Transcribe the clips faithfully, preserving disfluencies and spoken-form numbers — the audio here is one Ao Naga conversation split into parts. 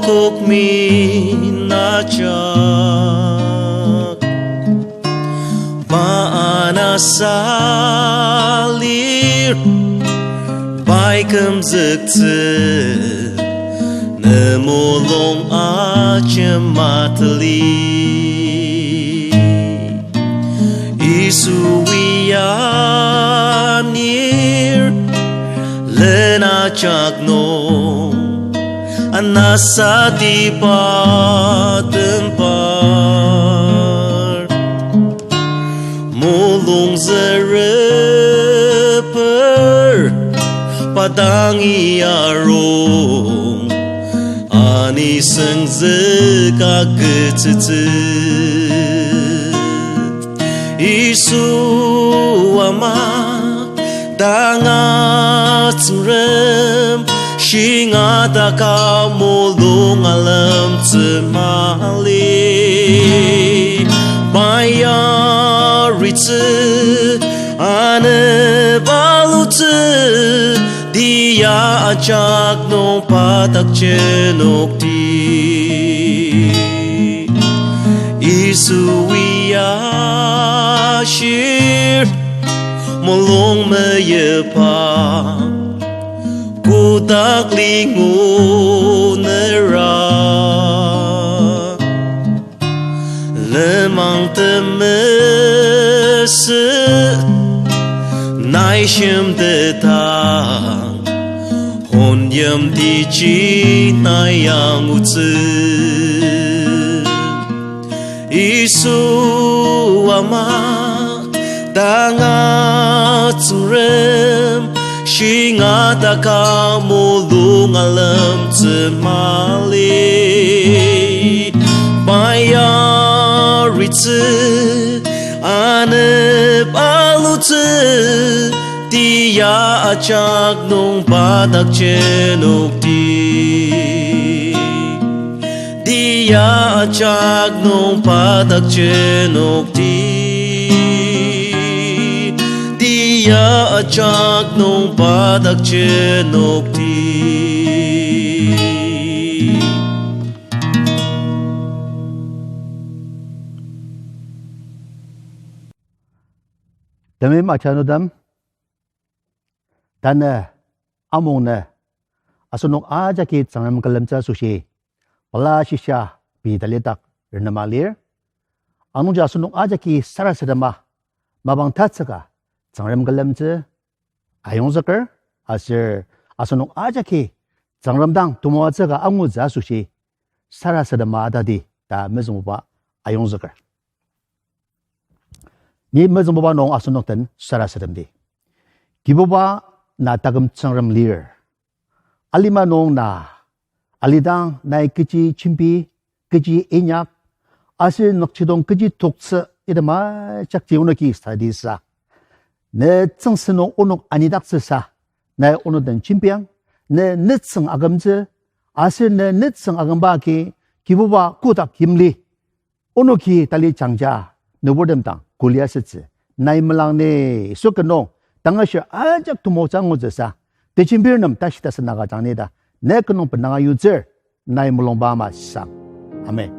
Okmin ajak, pa anasa lir, pai kümzüktsü, ne mulung ajemateli. Yisui anir, len ajak nung, anasatiba tenpar. Mulung züreper, pa dangi arung, ani süngzük agütsütsü. Yisu ama, tanga Tsüngrem, shinga taka mulung alemtsü mali. Pai yaritsü, anep alutsü, tia ajak nung padak jenokti. Yisui ashir, mulung meyipa, kotak lingu nera. Lenmang temesü, nai shimtetang, hon yimtiji nai angutsü. Yisu ama, tanga Tsüngrem, shinga taka mulung alemtsü mali. Pai yaritsü, anep alutsü, tia ajak nung padak jenokti. Tia ajak nung padak jenokti. Tia ajak nung padak jenokti. Temeim ajanudam, tanü, amungnü, asenok ajaki Tsüngrem külemtsü asoshi, pela shisha pei talidak renema lir. Anungji asenok ajaki sarasadema, mapang tatsüka Tsüngrem külemtsü ayongzüker, aser asenok ajaki Tsüngrem dang temoatsüka angutsü asoshi, sarasadema atadi ta mezüngbuba ayongzüker. Ni mezüngbuba nung asenok den sarasademdi. Kibuba, na taküm Tsüngrem lir. Alima nung na, alidang nai kechi jembi, kechi inyak, aser nükjidong kechi toktsü itema jakji onoki sadisa. Ne tsüngsü nung onok anidaktsüsa, nai onok den jembiang, ne nütsüng akümtsü, aser ne nütsüng akümba agi, Kibuba kotak yimli. Onoki tali jangja, nüburtem dang kulia sütsü. Nai melang ni, Yisu kü nung, tangashir ajak temoatsü angutsüsa, tejembir nem tashi tasen agüjang ni ta, ne kü nung benanga yutsür, nai mulungba ama sang. Amen.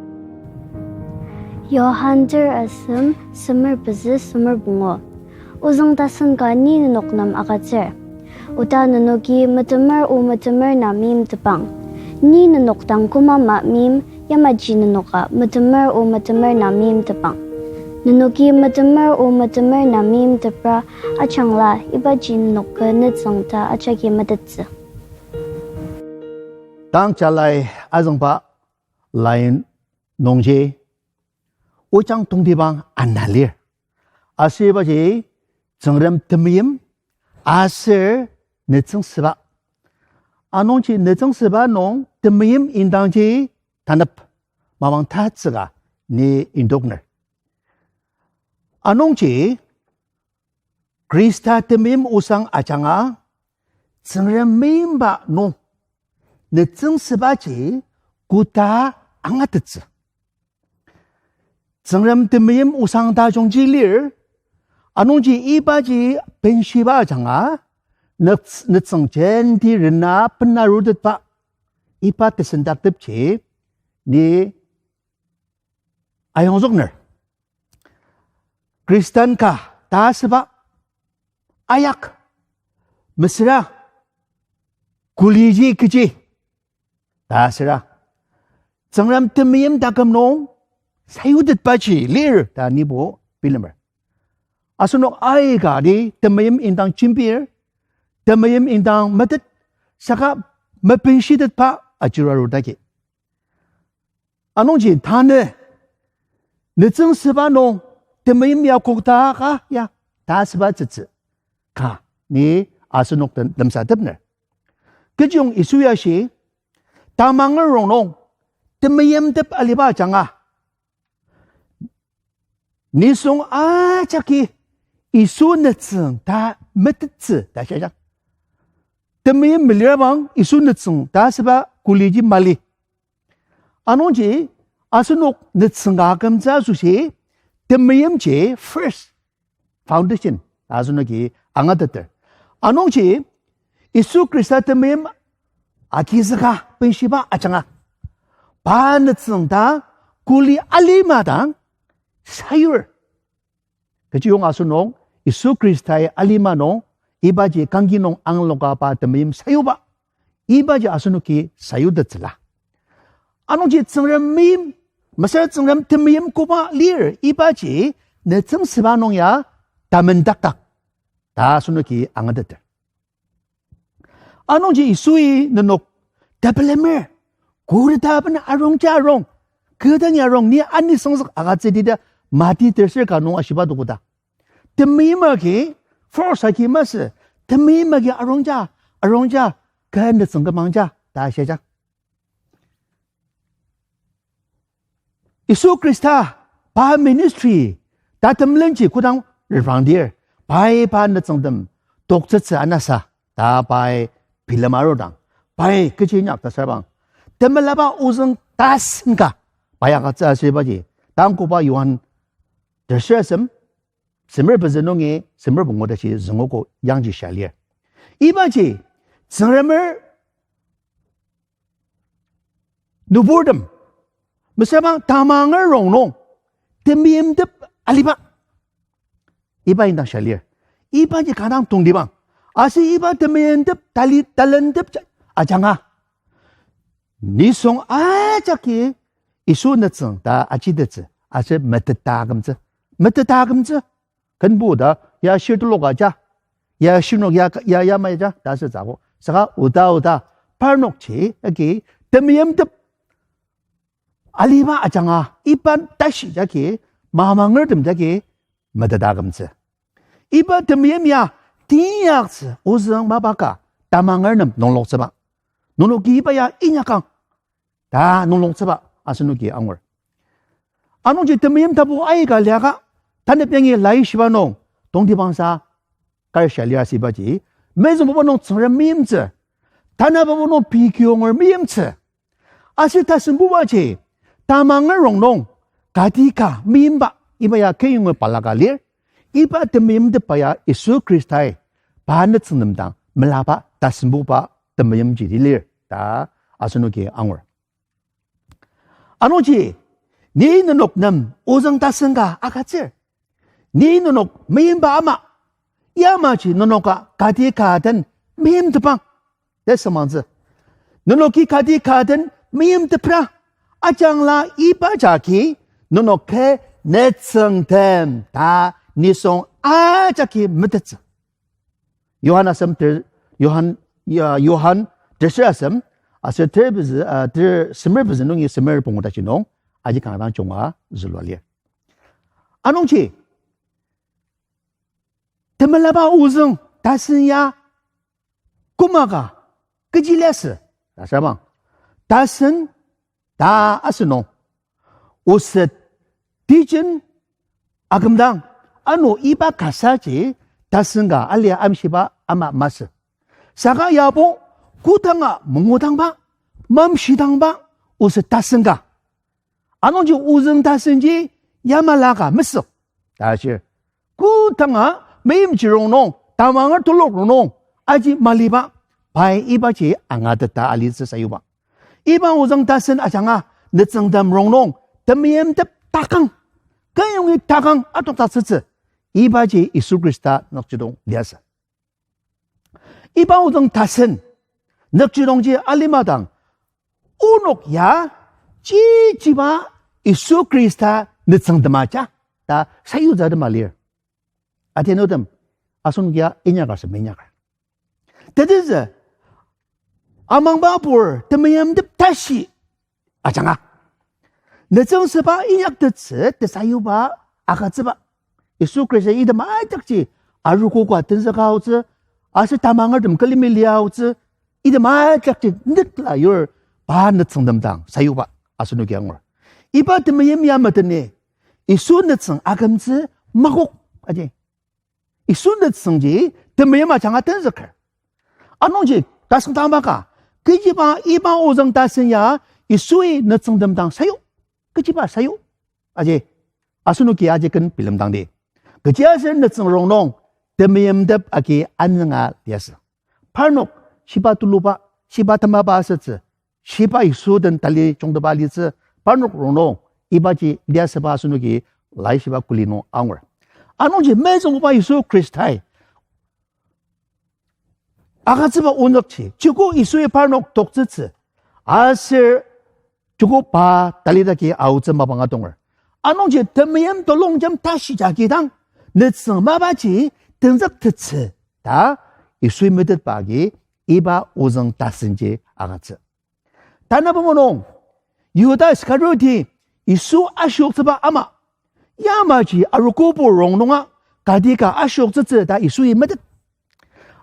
Johan ter asem, semer pezü semer pungu. Ozüng tasen ka ni nenok nem agütsür. Oda nenoki metemer o metemer na meimtepang. Ni nenok dang koma ama meim, yamaji nenoka metemer o metemer na meimtepang. Nenoki metemer o metemer na meimtepra ajangla ibaji nenok kü nütsüng ta ajaki metettsü. Tang jalai azüngba lai nungji ojang tongtibang ana lir. Aser ibaji Tsüngrem temeim aser nütsüngsüba. Anungji nütsüngsüba nung temeim indangji tanep mapang tatsüka ni indokner. Anungji Khrista temeim osang ajanga Tsüngrem meimba nung nütsüngsübaji koda angatettsü. Tsüngrem temeim osang tajungji lir, anungji ibaji benshiba ajanga, nüts-, nütsüng jenti rena bena arutetba, iba tesendaktepji ni ayongzükner. Khristan ka ta asüba ayak, mesüra, kuliji kechi ta asüra, Tsüngrem temeim taküm nung sayutetbaji lir ta nibo bilemer. Asenok aika di temeim indang jembir, temeim indang metet, saka mepinshitetba ajirarudagi. Anungji tanü, nütsüngsüba nung temeim ya koktaka ya ta asüba tsütsü ka ni asenok den lemsatepner. Kechiyong Yisu ya shi, tamanger rongnung temeimtep aliba ajanga nisung ajaki Yisu nütsüng ta metettsü ta shiajang. Temeim melirabang Yisu nütsüng ta asüba kuliji mali. Anungji asenok nütsüng ka akümtsü asoshi temeimji first foundation asenoki angateter. Anungji Yisu Khrista temeim agizüka benshiba ajanga pa nütsüng ta kuli alima dang sayur. Kechiyong asenok Yisu Khristai alima nung ibaji kangki nung angloka pa temeim sayuba, ibaji asenoki sayutettsüla. Anungji Tsüngrem meim, mesüra Tsüngrem temeim koba lir ibaji nütsüngsüba nung ya tamendakdak ta asenoki angateter. Anungji Yisui nenok tepelemer, kuri ta ben arungja arung, kü dangi arung ni anisüngzük agütsüdi ta Mati terser ka nung ashiba dokuta. Temeim agi force agi masü, temeim agi arungja, arungja, kü nütsüng kümangja ta shiajang. Yisu Khrista pa ministry tatem lenji kodang reprangdir, pai pa nütsüngtem toktsütsü anasa ta pai bilem arudang, pai kechi inyak ta sabang, temelaba ozüng tasen ka pai agütsü asübaji, tang koba Johan terser asem, semer pezü nungi semer pungu tashi züngogo yangji shia lir. Ibaji Tsüngremer nüburtem, mesüra bang tamanger rongnung temeimtep aliba, iba indang shia lir. Ibaji kanga tongtibang, aser iba temeimtep tali talentep ja-, ajanga nisung ajaki Yisu nütsüng ta ajitettsü aser meteta akümtsü, meteta akümtsü. Kenbu ta ya shir tuluka ja, ya shirnok ya, ya yamai ja ta asütsü akok. Saka oda oda parnokji agi temeimtep aliba ajanga iba tashi jagi mamangertem jagi meteta akümtsü. Iba temeim ya teinyaktsü ozüng mapa ka tamanger nem nungloktsüba. Nenoki iba ya inyakang ta nungloktsüba asenoki angur. Anungji temeim tapu aika liaka, tanep yangi laishiba nung tongtibangsa kar shia lir asübaji, mezüngbuba nung Tsüngrem meimtsü, tanababa nung pei kiyonger meimtsü. Aser tasembubaji tamanger rongnung kati ka meimba, iba ya keyonger balaka lir. Iba temeimtepba ya Yisu Khristai pa nütsüngtem dang melaba tasembuba temeimji di lir ta asenoki angur. Anungji, ni nenok nem ozüng tasen ka agütsür, ni nenok meimba ama, yamaji nenoka kati ka den meimtepang ta semangtsü. Nenoki kati ka den meimtepra ajangla iba jagi nenok kü nütsüngtem ta nisung ajaki metettsü. Johan asem ter-, Johan, ya, Johan terser asem, aser ter pezü, ah, ter semer pezü nungi semer pungu tashi nung, aji kanga dang junga zülua lir. Anungji, temelaba ozüng tasen ya kümaka kechi liasü ta sabang, tasen ta asünung, oset, tejen, akümdang, ano iba kasaji tasen ka alia amshiba ama masü. Saka yabo kodanga mangudangba, mamshidangba, oset tasen ka. Anungji ozüng tasenji yamala ka mesük ta shir. Kodanga meimchir rongnung, tamanger telok rongnung, aji maliba, pai ibaji angateta alitsü sayuba. Iba ozüng tasen ajanga, nütsüngtem rongnung, temeimtep takang, keyongi takang adokdaktsütsü, ibaji Yisu Khrista nükjidong liasü. Iba ozüng tasen, nükjidongji alima dang, onok ya, chichiba Yisu Khrista nütsüngtem aja, ta sayutsü atema lir. Atinutem, asen ya inyaka se menyaka. Tetezü, amangba pur temeimtep tashi ajanga, nütsüngsüba inyaktettsü tesayuba agütsüba. Yisu Khrista item ajakji arogo ka tenzüka aotsü, aser tamangertem külemi lia aotsü, item ajakji nükla yur pa nütsüngtem dang sayuba asenoki angur. Iba temeim ya meteni, Yisu nütsüng akümtsü makok aji. Yisu nütsüngji temeim ajanga tenzüker. Anungji tasüngdangba ka, kechiba iba ozüng tasen ya Yisui nütsüngtem dang sayu. Kechiba sayu aji, asenoki aji ken bilemdangdi. Kechiaser nütsüng rongnung temeimtep agi anünga liasü. Parnok shiba tuluba, shiba temaba asütsü, shiba Yisu den tali jungteba alitsü, parnok rongnung ibaji liasüba asenoki laishiba kuli nung angur. Anungji mezüngbuba Yisu Khristai agütsüba onükji, joko Yisui parnok toktsütsü, aser joko pa talidaki aotsü mapang adonger. Anungji temeim telongjem tashi jagi dang, nütsüng mapaji tenzüktettsü ta Yisui metetba agi iba ozüng tasenji agütsü. Tanü pungu nung, Yihuda Iskarioti Yisu ashioktsüba ama, yamaji arogobur rongnunga kati ka ashioktsütsü ta Yisui metet.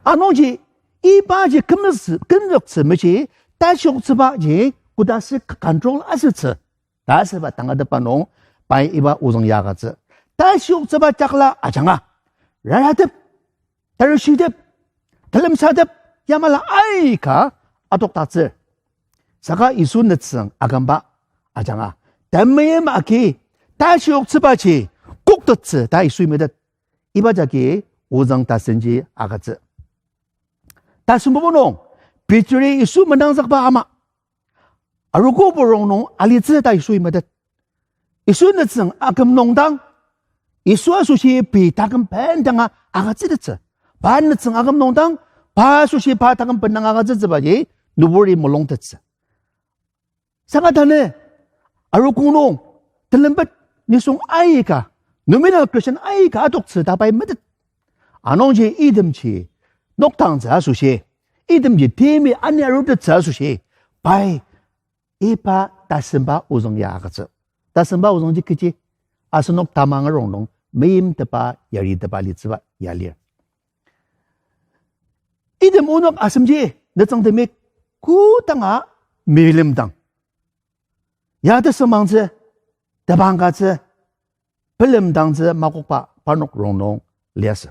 Anungji ibaji kümzüktsü, kümzüktsü meji, tashioktsübaji kodasü control asütsü ta asüba tangatetba nung, pai iba ozüng ya agütsü. Tashioktsüba jakla ajanga, raratep, tarishitep, telemsatep, yamala aika adokdaktsür. Saka Yisu nütsüng akümba ajanga, temeim agi tashioktsübaji koktettsü ta Yisui metet. Iba jagi ozüng tasenji agütsü. Tasembubu nung, Peteri Yisu menangzükba ama, arogobur rongnung alitsü ta Yisui metet. Yisu nütsüng aküm nung dang, Yisu asoshi pei taküm bendanga agütsütettsü. Pa nütsüng aküm nung dang, pa asoshi pa taküm bendanga agütsütsübaji nüburi mulungtettsü. Saka tanü, arogo nung, telembet nisung aika, nominal Christian aika adoktsü ta pai metet. Anungji itemji nokdangtsü asoshi, itemji temi ani arutettsü asoshi, pai iba tasemba ozüng ya agütsü. Tasemba ozüngji kechi, asenok tamanger rongnung meimtepa, yaritepa litsüba ya lir. Item onok asemji nütsüngtemi kodanga bilemdang, ya tesüngmangtsü, tebang katsü, bilemdangtsü makokba parnok rongnung liasü.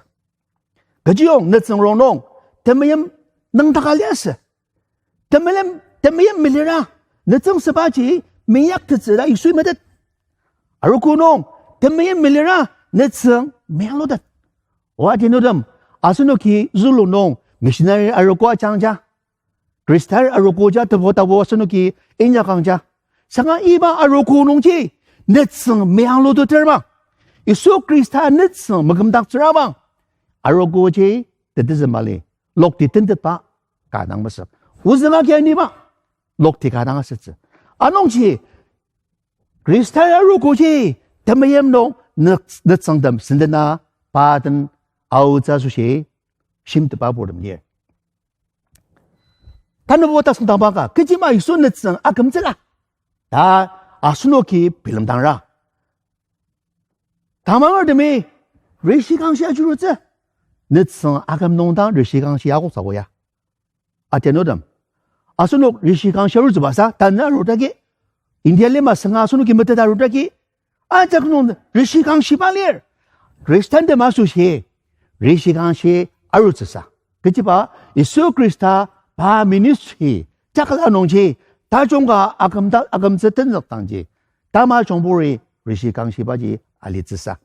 Kechiyong nütsüng rongnung temeim nüngdaka liasü. Temeim, temeim melira, nütsüngsübaji meyaktettsü ta Yisui metet. Arogo nung temeim melira, nütsüng meyanglutet. O atinutem, asenoki zülu nung missionary arogo ajangja, Khristan arogoja tebu tabu asenoki inyakangja. Saka iba arogo nungji nütsüng meyangluteter bang, Yisu Khrista nütsüng mekümdaktsüra bang, arogoji tetezü mali, lokti tentetba ka dang masü. Ozüng agi aniba, lokti ka dang asütsü. Anungji Khristan arogoji temeim nung nüt-, nütsüngtem sendena pa den aotsü asoshi shimtetba purtem lir. Tanübo tasüngdangba ka, kechima Yisu nütsüng akümtsüla ta asenoki bilemdangra. Tamangertemi rishi kangshi ajurutsü. Nütsüng aküm nung dang rishi kangshi akoktsü ko ya, atinutem. Asenok rishi kangshi arutsübasa, tanü arudagi, India lima sünga asenoki meteta arudagi, ajak nung rishi kangshiba lir. Khristantem asoshi rishi kangshi arutsüsa. Kechiba, Yisu Khrista pa ministry jakla nungji, tajung ka akümda-, akümtsü tenzükdangji, tamajungburi rishi kangshibaji alitsüsa.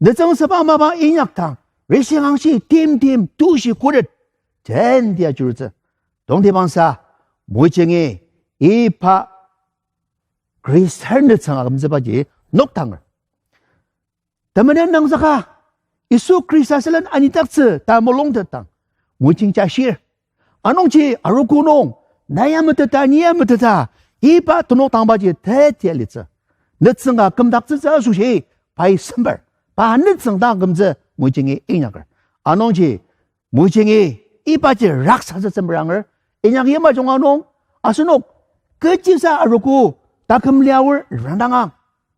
Nütsüngsüba mapa inyakdang, rishi kangshi timtem tushi khuret, jenti ajurutsü. Tongtibangsa, Mojingi iba Khristan nütsüng akümtsübaji nokdanger. Temenen nangzüka, Yisu Khrista sülen anidaktsü ta mulungtetdang, mujing jashir. Anungji arogo nung, na ya meteta, ni ya meteta, iba tenokdangbaji teti alitsü. Nütsüng ka kümdaktsütsü asoshi, pai semper, pa nütsüng dang kümtsü mujingi inyaker. Anungji mujingi ibaji raksatsü semper anger, inyak yimajunga nung, asenok kechisa arogo taküm liaor rangdangang.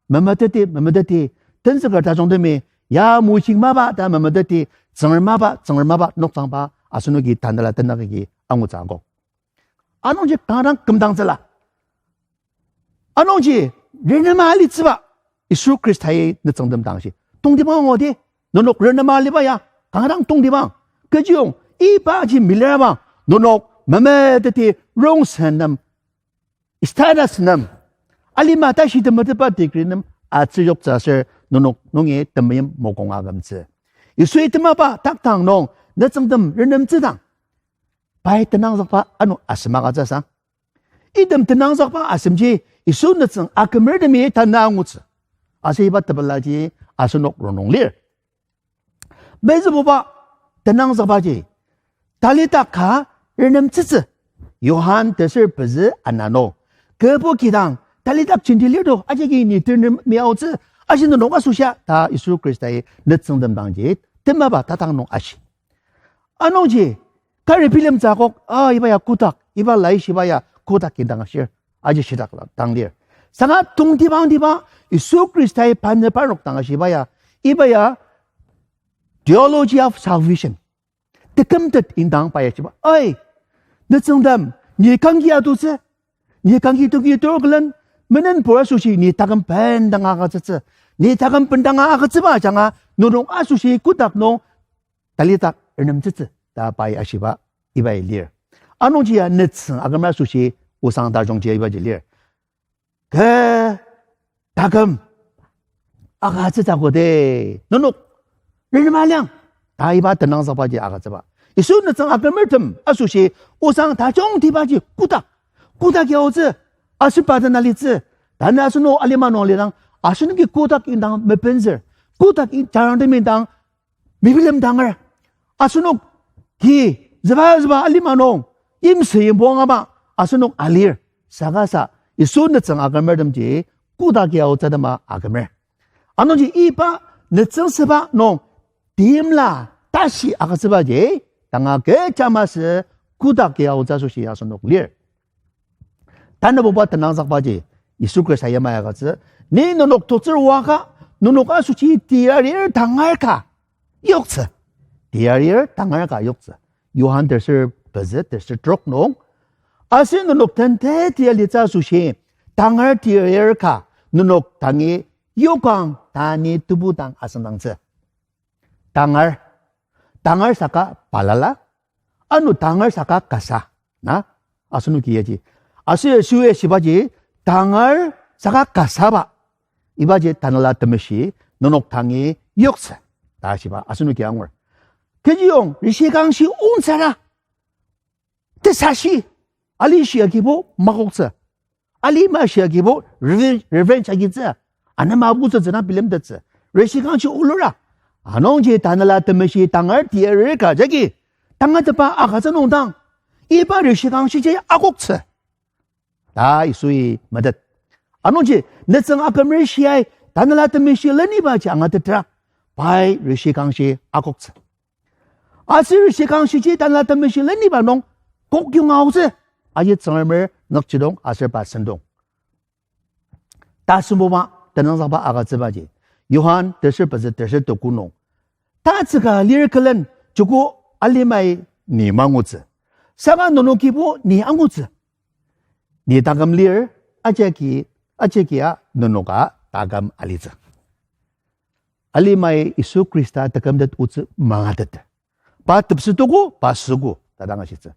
Memeteti, memeteti, tenzüker tajungtemi, ya mujing mapa ta memeteti, Tsüngrem mapa, Tsüngrem mapa, nokdangba, asenoki tanela tenagi angutsü akok. Anungji kanga dang kümdangtsüla. Anungji renema alitsüba, Yisu Khrista-i nütsüngtem dangshi tongtibang angudi, nenok renema aliba ya kanga dang tongtibang. Kechiyong ibaji milerabang, nenok memeteti rongsen nem, status nem, alima tashi temetetba degree nem atsüyoktsü aser nenok nungi temeim mokong akümtsü. Yisui temaba takdang nung nütsüngtem renemtsüdang, pai tenangzükba ano asem agütsüsa. Item tenangzükba asemji Yisu nütsüng akümertemi tanü angutsü. Aser iba tepelaji asenok rongnung lir. Mezübuba tenangzükbaji, Talita ka, renemtsütsü. Johan teser pezü ana nung, kübo kidang, Talita, jenti lir to, ajaki ni tenem miaotsü, ashi nenok asoshia, ta Yisu Khrista-i nütsüngtem dangji temaba tatang nung ashi. Anungji, kari bilemtsü akok, a, iba ya kotak, iba laishiba ya kotak indang ashir, aji shitak la dang lir. Saka tongtibang tiba, Yisu Khrista-i pa nüparnok dang ashiba ya, iba ya theology of salvation, tekümtet indang pa ya shiba. Ai, nütsüngtem, ni kangki atutsü, ni kangki toki tur külen, menen pur asoshi ni taküm bendanga agütsütsü, ni taküm bendanga agütsüba ajanga, nenok asoshi kotak nung Talita, renemtsütsü, ta pai ashiba ibai lir. Anungji ya nütsüng akümer asoshi osang tajungji ibaji lir. Kü taküm agütsütsü akok de, nenok renema liang, ta iba tenangzükbaji agütsüba. Yisu nütsüng akümertem asoshi osang tajungtibaji kotak, kotak ya aotsü, aser pa den alitsü. Tanü asenok alima nung alidang, asenoki kotak indang mepenzür, kotak in-, jarangtem indang mebilemdanger. Asenoki züba züba alima nung yimsü yimbo angaba asenok alir. Saka sa Yisu nütsüng akümertemji kotak ya aotsü atema akümer. Anungji iba nütsüngsüba nung timla tashi agütsübaji, tanga kecha masü kotak ya aotsü asoshi asenok lir. Tanübuba tenangzükbaji, Yisu Khrista yamai agütsü, ni nenok totsür oaka, nenok asoshi tiarir tangar ka yoktsü. Tiarir tangar ka yoktsü. Johan teser pezü teser trok nung, aser nenok tente tia litsü asoshi, tangar tiarir ka nenok dangi yokang ta ni tebudang asüngdangtsü. Tangar, tangar saka balala, ano tangar saka kasa, na, asenoki yaji. Aser Yisui shibaji, tangar saka kasaba, ibaji Tanela Temeshi nenok dangi yoktsü, ta shiba asenoki angur. Kechiyong reshikangshi ontsüra, tesashi, ali shia kibo makoktsü, alima shia kibo revenge, revenge agitsü, anema abutsütsü na bilemtettsü, reshikangshi olura. Anungji Tanela Temeshi tangar tiarir ka jagi tangatetba agütsü nungdang, iba reshikangshiji akoktsü, ta Yisui metet. Anungji nütsüng akümer shiai Tanela Temeshi lenibaji angatetra, pai reshikangshi akoktsü. Aser reshikangshiji Tanela Temeshi leniba nung kokyonga aotsü, aji Tsüngremer nükjidong aser pa sentong. Tasembuba tenangzükba agütsübaji, Johan teser pezü teser tuku nung, tatsüka lir külen joko alimai ni mangutsü, saka nenokibo ni angutsü. Ni taküm lir, ajaki, ajakia nenoka taküm alitsü. Alimai Yisu Khrista tekümtet otsü mangatet. Pa tepsetogo, pa süogo, ta dang ashitsü.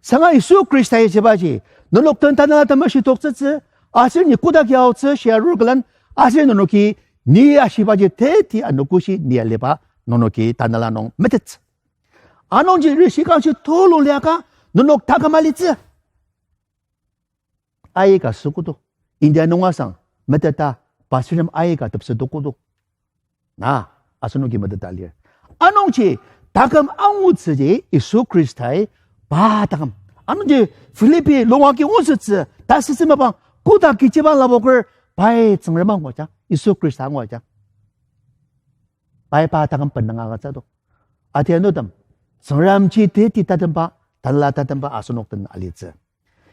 Saka Yisu Khrista-i shibaji, nenok den Tanela Temeshi toktsütsü, aser ni kotak ya aotsü shia arur külen, aser nenoki ni ashibaji teti anogoshi ni aliba nenoki tanela nung metettsü. Anungji reshikangshi tulu liaka nenok taküm alitsü. aika sükodo. India nunga sang meteta pastortem aika tepsetokodo. Na, asenoki meteta lir. Anungji, taküm angutsüji Yisu Khristai pa taküm. Anungji, Philippi lung agi ongsütsü, tasütsü mapang, koda kechiba lapoker, pai Tsüngrem anguaja, Yisu Khrista anguaja. Pai pa taküm bendanga agütsüdo. Adianutem, Tsüngremji teti tatemba, tanela tatemba asenok den alitsü.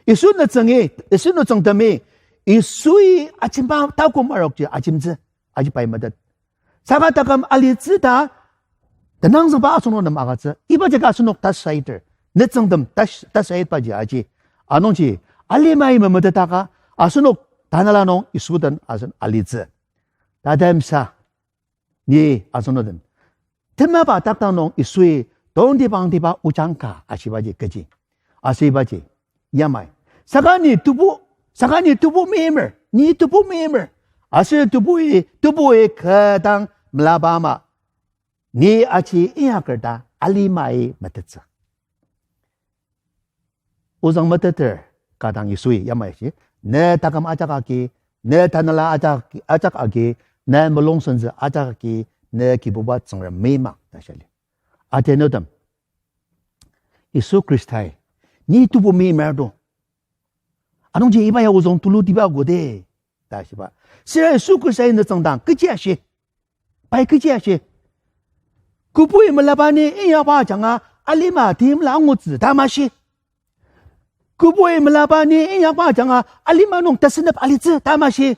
Yisu nütsüngi, Yisu nütsüngtemi, Yisui ajemba takum arokji ajemtsü, aji pai metet. Saka taküm alitsü ta, tenangzüngba asenok nem agütsü, iba jaka asenok tasaiter, nütsüngtem tas-, tasaitbaji aji. Anungji, alimai memetetaka, asenok tanela nung Yisu den asen alitsü. Tatemsa, ni asenok den temaba takdang nung Yisui tongtibangtiba ojang ka ashibaji kechi. Ashibaji, yamai. Saka ni tebu, saka ni tebu meimer, ni tebu meimer. Aser tebui, tebui kü dang melaba ama, ni aji inyaker ta alimai metettsü. Ozang meteter ka dang Yisui yamai shi, ne taküm ajak agi, ne tanela ajak, ajak agi, ne mulungsentsü ajak agi, ne Kibuba Tsüngrem meima ta shia lir. Adianutem, Yisu Khristai, ni tebu meimer do. Anungji iba ya ozang tulutiba gode ta shiba. Sira Yisu Khristai nütsüngdang kechi ashi. Pai kechi ashi. Kübui melaba ni inyakba ajanga alima timla angutsü ta mashi. Kübui melaba ni inyakba ajanga alima nung tesünep alitsü ta mashi.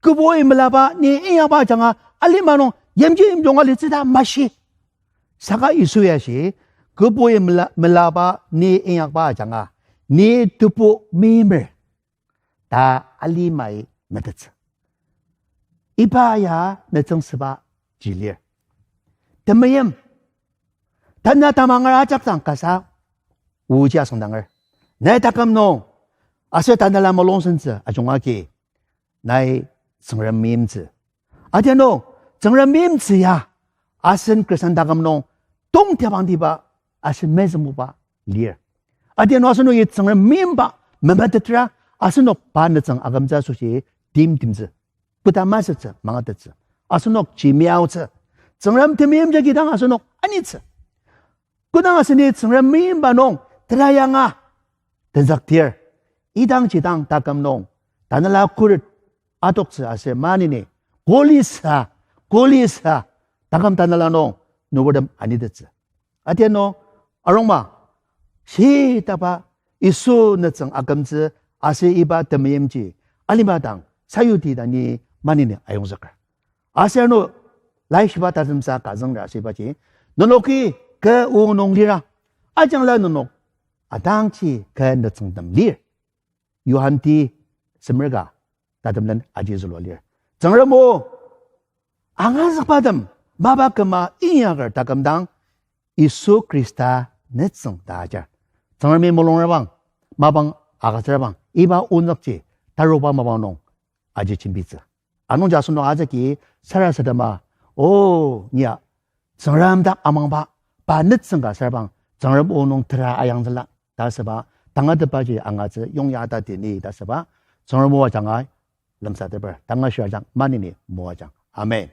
Kübui melaba ni inyakba ajanga alima nung yimji yimjung alitsü ta mashi. Saka Yisu ya shi, kübui mela-, melaba ni inyakba ajanga, ni tebu meimer ta alimai metettsü. Iba ya nütsüngsüba ji lir. Temeim. Tanü tamanger ajak dang kasa oji asüngdanger. Ne taküm nung, aser tanela mulungsentsü ajunga agi, nai Tsüngrem meimtsü. Adianu, Tsüngrem meimtsü ya, asen Khristan taküm nung, tongtibangtiba, asen mezüngbuba lir. Adianu asenoki Tsüngrem meimba memetetra, asenok pa nütsüng akümtsü asoshi timtemtsü, koda masütsü mangatettsü, asenok ji meoatsü, Tsüngrem temeim jagi dang asenok anitsü. Kodang aseni Tsüngrem meimba nung tera yanga tenzüktir, idangji dang taküm nung tanela khuret adoktsü aser maneni kolisa, kolisa taküm tanela nung nüburtem anitettsü. Adianu arongma, shitaba Yisu nütsüng akümtsü aser iba temeimji alima dang sayuti ta ni maneni ayongzüker. Aser ano laishiba tasemsa kazünger ashibaji, nenoki kü o nung lira, ajangla nenok atangji kü nütsüngtem lir. Johan ti semer ka tatemlen aji zülua lir. Tsüngrem o, angazükbatem mapa küma inyaker taküm dang Yisu Khrista nütsüng ta ajar. Tsüngremi mulungrabang, mapang agütsürabang, iba onükji taruba mapang nung aji jembitsü. Anungji asenok ajaki sarasadema, o, nia, Tsüngrem dak amangba, pa nütsüng ka sürabang, Tsüngrem o nung tera ayangzüla ta asüba, tangatetbaji angatsü yongya tatini ta asüba, Tsüngrem o ajanga lemsateper, tanga shirajang maneni moajang. Amen.